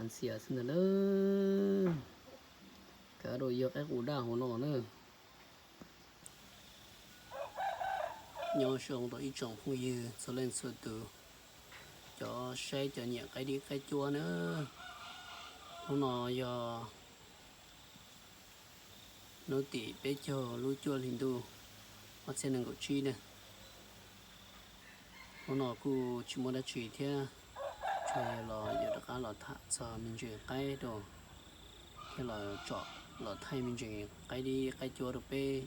Ntxias xwb ntag na. Kav rau yog qaib qus daj hauv no na. Nyob zoo rau ib tsoom phooj ywg txhua leej txhua tus, cov saib cov nyiam qaib dib qaib cuab na. Hnub no yog hnub tim peb caug lub cuaj hli ntuj ob txhiab nees nkaum tsib na. Hnub no kuj tsis muaj dab tsi thiab, tsuas yog los yuav rov qab los tham txog me ntsis qaib rau, thiab los tsom los thaij me ntsis qaib dib qaib cuab rau peb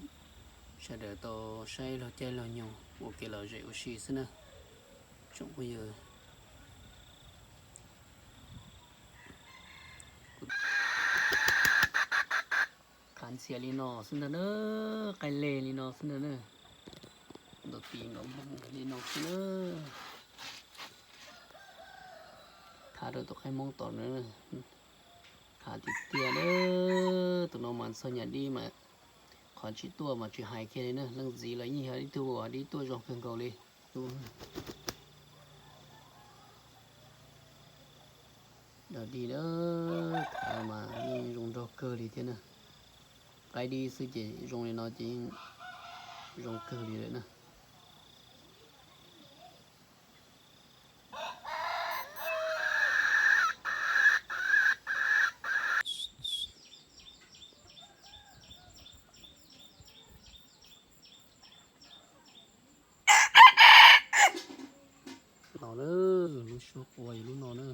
sawv daws tau saib laug caij laug nyoog ua kev lom zem ua si xwb na. Tsoom phooj ywg, qhav ntxias li no xwb ntag na, qaib lej li no xwb ntag na, ntaus tis ntaus npoo li no xwb na. Thav rau tus qaib hmoob tom na, thav tiag tiag na. Tus no mas txog nyam dib mas qhov tsis tuaj mas tsis hais kiag li na, leej txiv los yeej yog ib tug dib tuaj zoo kawg nkaus li. Dog dig na, thav mas yeej zoo nraug kawg li thiab na. Qaib dib xwb ces zoo li no ces yeej zoo kawg li lawm na. No na, lub suab qua yog lub no na.